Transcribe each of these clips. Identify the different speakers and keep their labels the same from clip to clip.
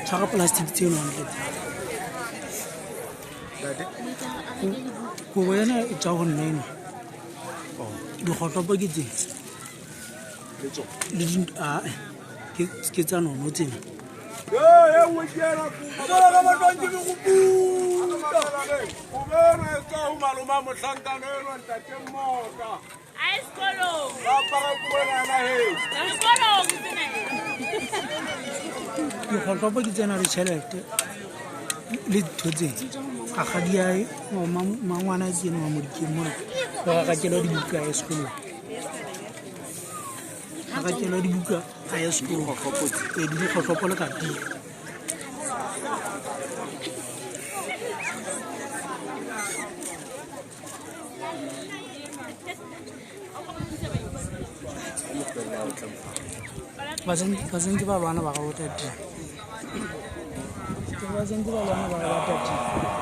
Speaker 1: Tshwara plastic tseno hantle. Kobo ena e tswa go nna eno. Dikgotlhopo ke tse. Le ae ke tsa nono tsena. Dikgotlhopo ke tsena le tšhelete le ditho tse ga ga di ae mangwana ke eno wa modikeng mona go gagakelwa dibuka ya sekolong, gagakelwa dibuka a ya sekolong ee di dikgotlhopo le katile. Ba sentse ba lwana ba ga tatile, ba sentse ba lwana ba ga tatile.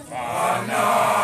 Speaker 2: Bana!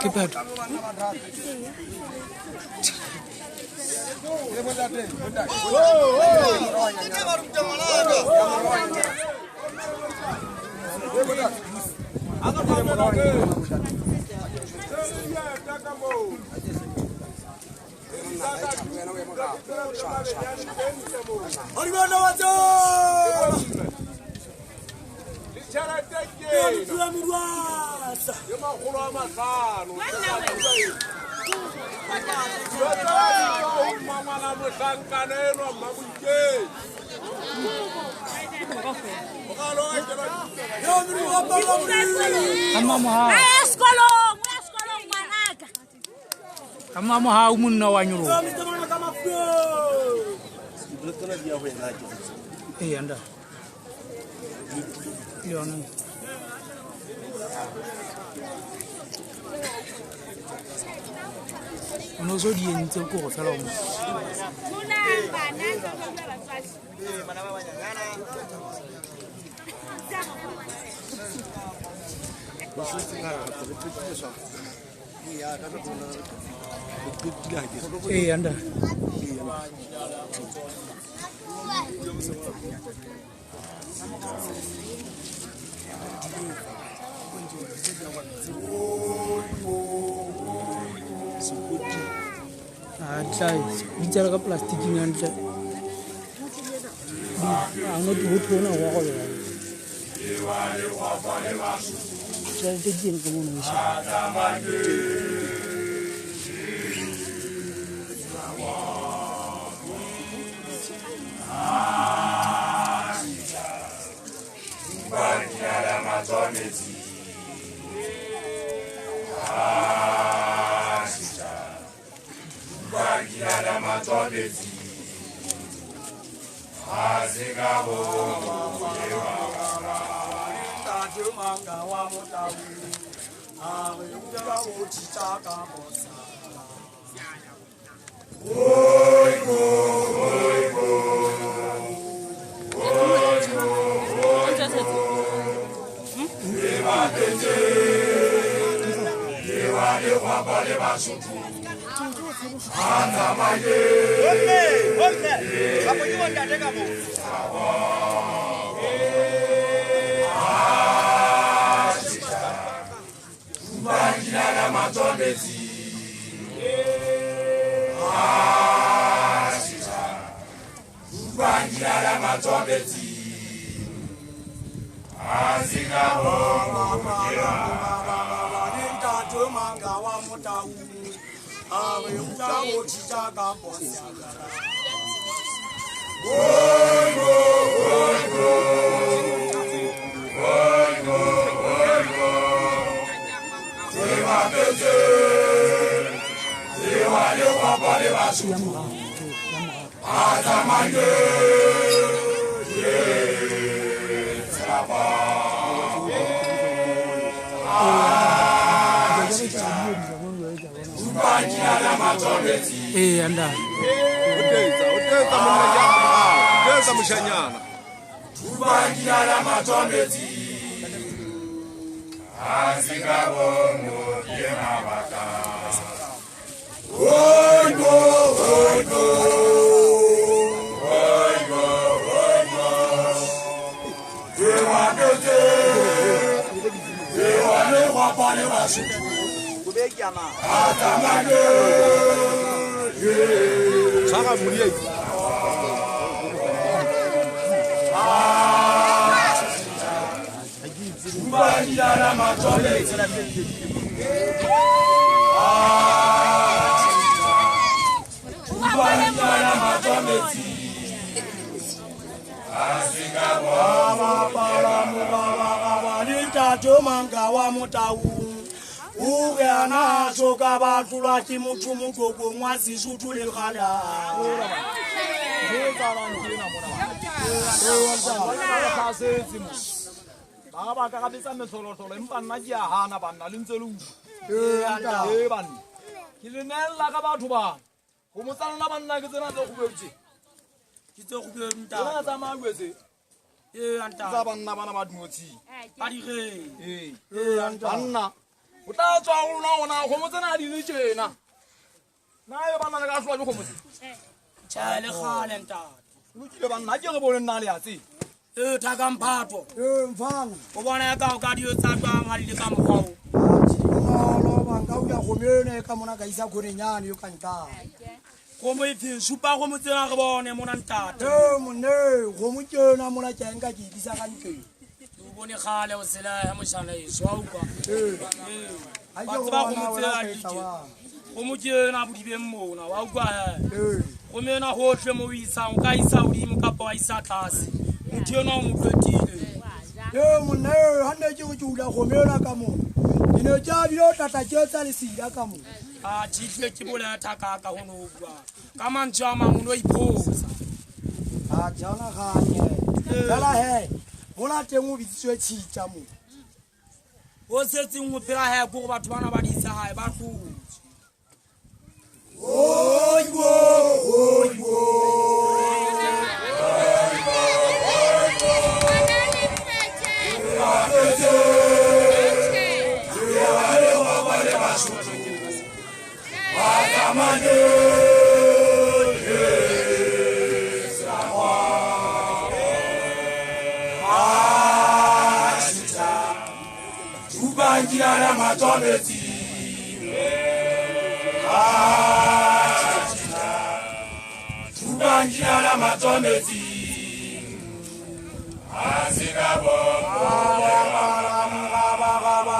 Speaker 1: Ke batho. Ka monna wa nyoloha. Ee, anda. Le yona. O no so di entse ko go fela o. Ee, anda. A tla di tsela ka plasticing hantle. A no ho thona wa go bela. Tjhelete ke eng ka mono heso? Ee, anda.
Speaker 2: Ba ka betsa mehlolohlolo empa nna ke a hana banna le ntse le utlwa. Ee banna. Ke le neella ka batho bana. Ho motsa lona banna ke tsena tse kgubetseng.
Speaker 1: Ke tse kgubetseng
Speaker 2: ntate. Tsena tsa majwe tse. Tsa banna bana ba dinotshi.
Speaker 3: Ba di re.
Speaker 2: Ee. Banna. O tla tswa ho lona ona kgomo tsena di le tjena. Na e banna le ka hlolwa ke kgomo tse?
Speaker 3: Tjhe le kgale ntate.
Speaker 2: Lokile banna ke re bone nna le ya tse.
Speaker 3: Thaka mphato.
Speaker 4: Mfana.
Speaker 3: O bona ka o ka di etsa jwang ha di le ka mokgwa o?
Speaker 4: Bonolo ba nka uya kgomo ena e ka mona ka isa khonenyane yo ka ntang.
Speaker 3: Kgomo e feng? Supa kgomo tsena re bone mona ntate.
Speaker 4: Monne, kgomo ke yona mona ke a nka ke e isa ka ntlong.
Speaker 3: O bone kgale o sela ya moshana eso wa utlwa.
Speaker 4: Ha
Speaker 3: Ba
Speaker 4: ke
Speaker 3: tseba
Speaker 4: bona
Speaker 3: kgomo
Speaker 4: wena
Speaker 3: tsena
Speaker 4: ka
Speaker 3: di
Speaker 4: etsa
Speaker 3: tje.
Speaker 4: jwang.
Speaker 3: Kgomo ke ena bodibeng mona wa utlwa he. Kgomo ena hohle mo o isang o ka isa hodimo kapa wa isa tlase. Motho enwa o mo qetile.
Speaker 4: Monne, ha nne ke re ke hula kgomo ena ka mona. Ke ne ke a bile o tlatla ke etsa lesila ka mona.
Speaker 3: A tjhihle ke bolela thakaka ho no bua. Ka mantswe a mang o no iphosa.
Speaker 4: A jana ganye. Fela he, mona teng o bitsitswe tshitja mo.
Speaker 3: Ho setseng ho phela he ke hore batho bana ba di isa hae ba hlotswe.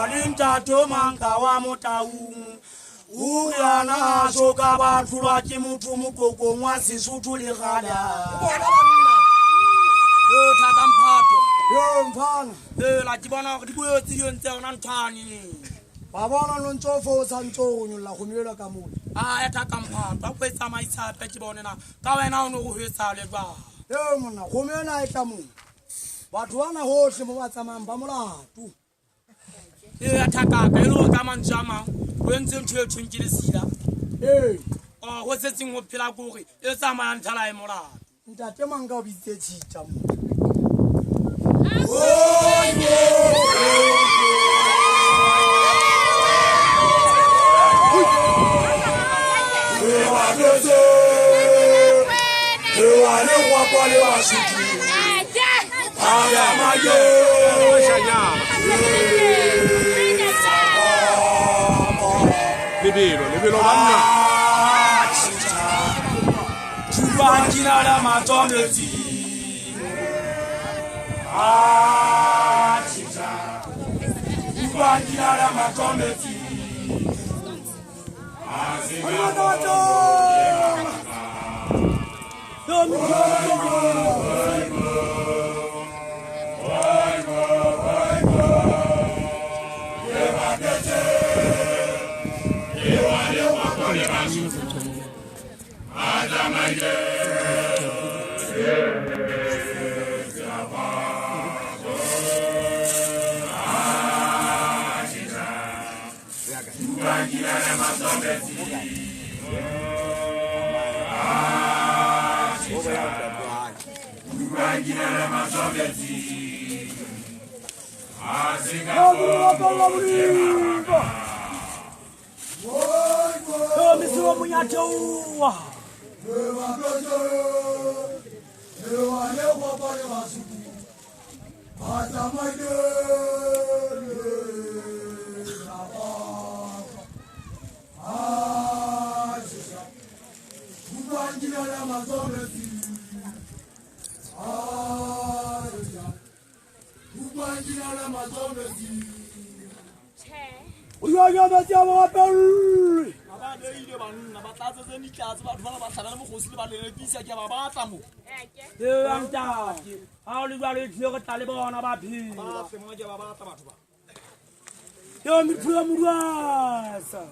Speaker 3: Le ntate manka wa motaung. O yana so ka ba tlholwa ke motho mokokong wa Sesotho le kgale. Thaka mphato.
Speaker 4: Mfana.
Speaker 3: La ke bona hore di boetse di entse yona nthwane.
Speaker 4: Ba bona no ntso fo sa ntso go nyolla kgomo ela ka mona.
Speaker 3: A thaka mphato, a ko e tsamaisa hape ke bone na. Ka wena o no go etsa le jwang?
Speaker 4: Monna, kgomo ena e tla mona. Batho bana hohle mo ba tsamayang ba molato.
Speaker 3: Thakaka e le hore ka mantswe a mang o entse ntho e thweng ke lesila. Ho setseng ho phela ke hore e tsamayang fela e molato.
Speaker 4: Ntate manka o bitsitse tshitja mo.
Speaker 5: Lebelo, lebelo banna.
Speaker 3: Thuba la matsometsi. Thuba la matsometsi.
Speaker 2: Ba beile banna ba tlatsetse ditlatse batho bana ba hlabela mokgosi le ba lelekisa ke ba batla mo.
Speaker 3: Ntate, ha o le jwalo e tlile re tla le bona ba phela.
Speaker 2: Ba tle mo ke ba batla batho ba.
Speaker 3: Mephula moruasa.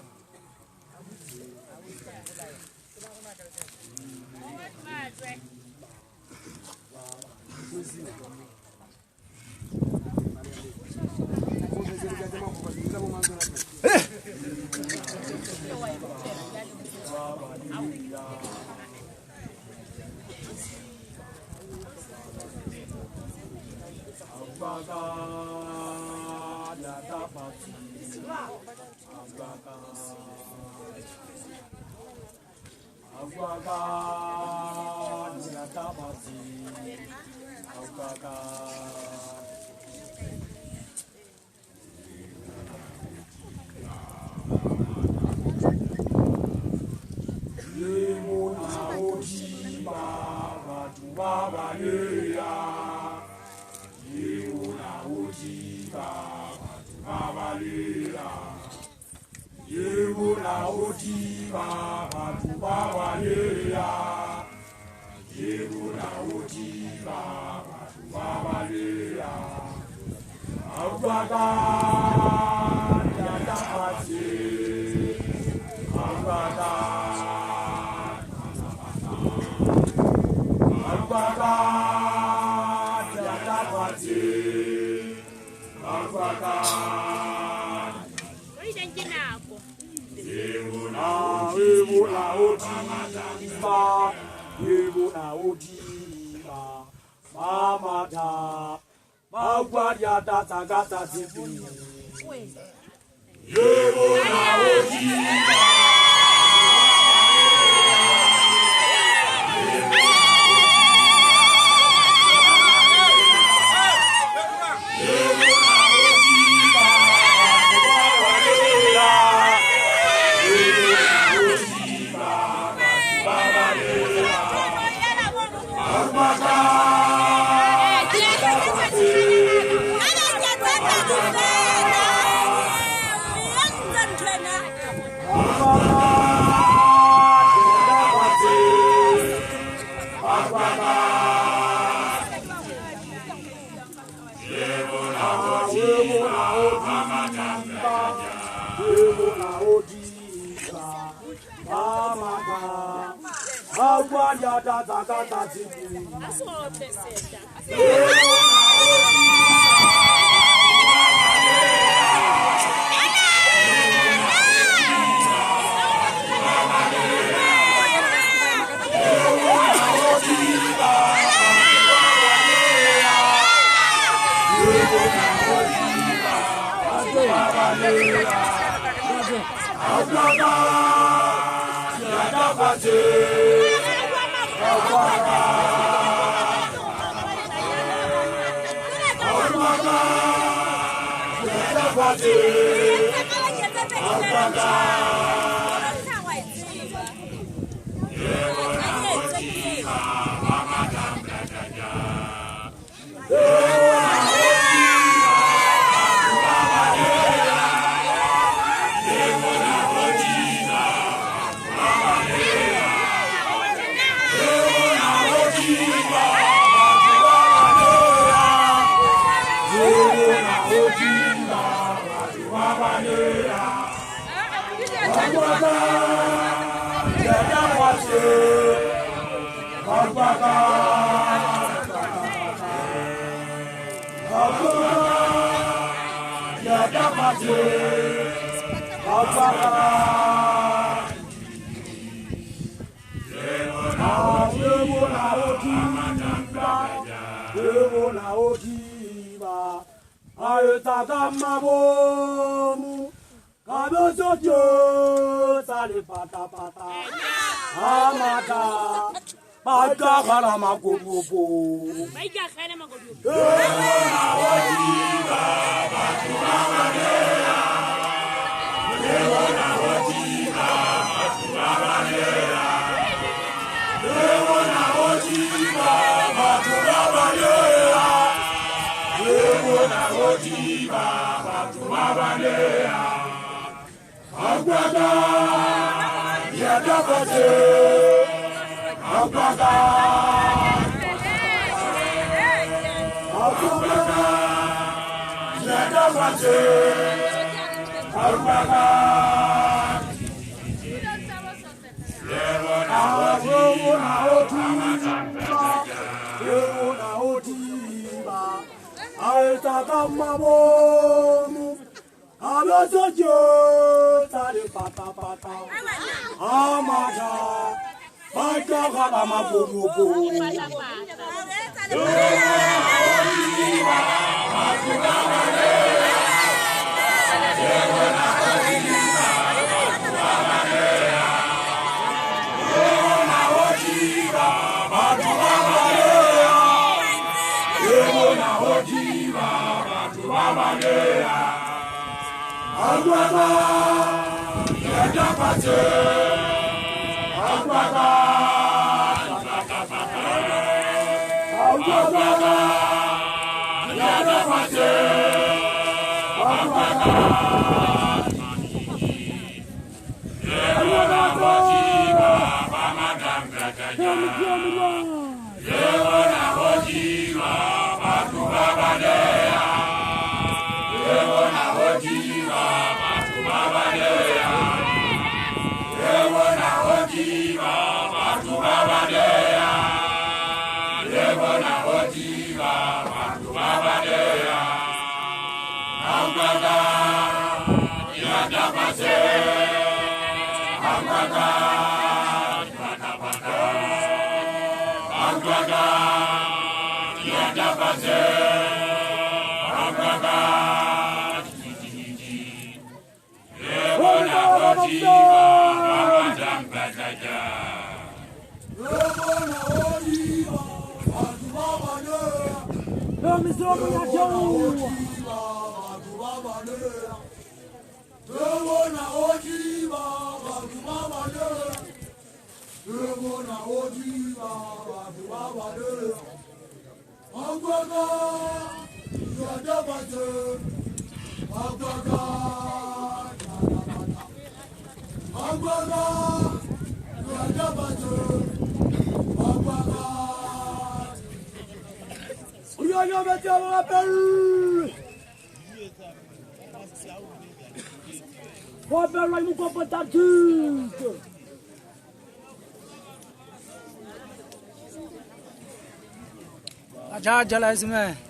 Speaker 1: अच्छा चला इसमें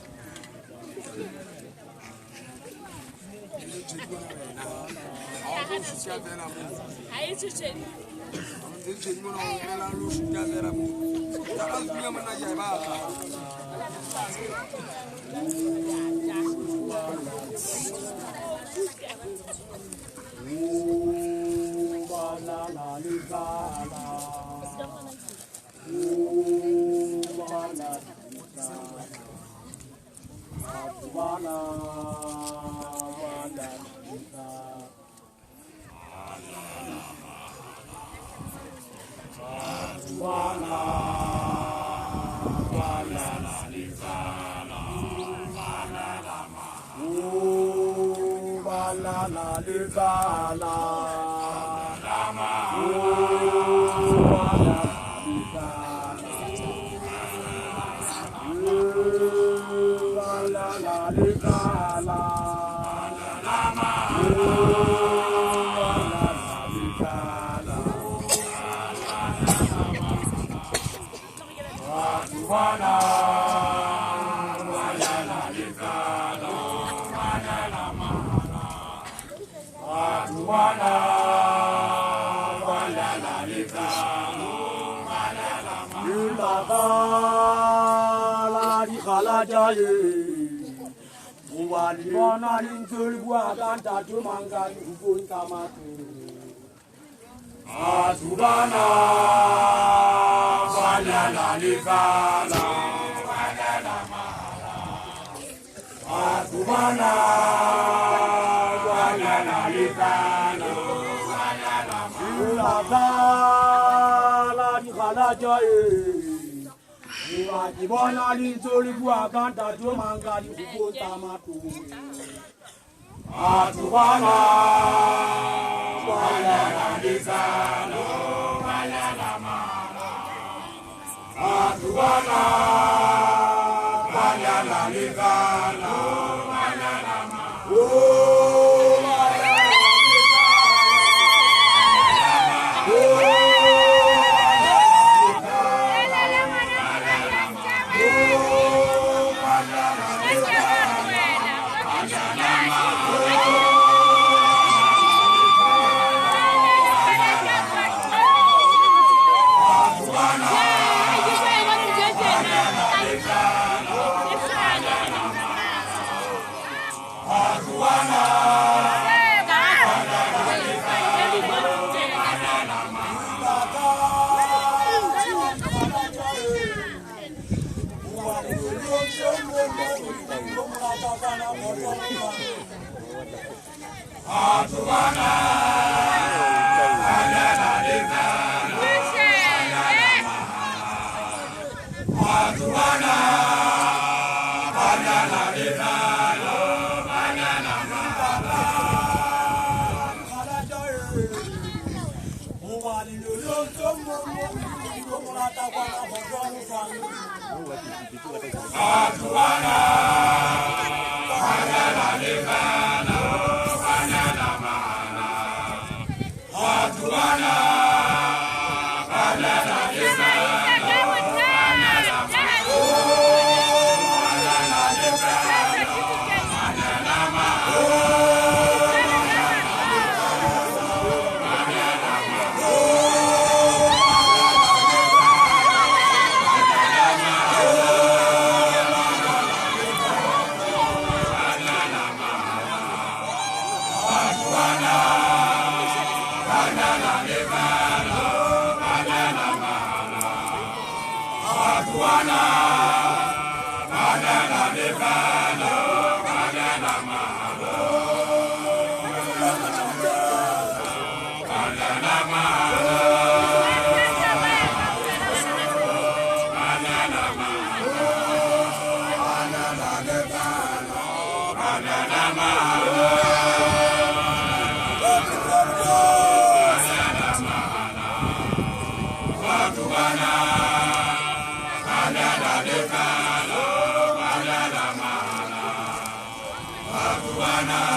Speaker 6: Yeah,
Speaker 5: Bana.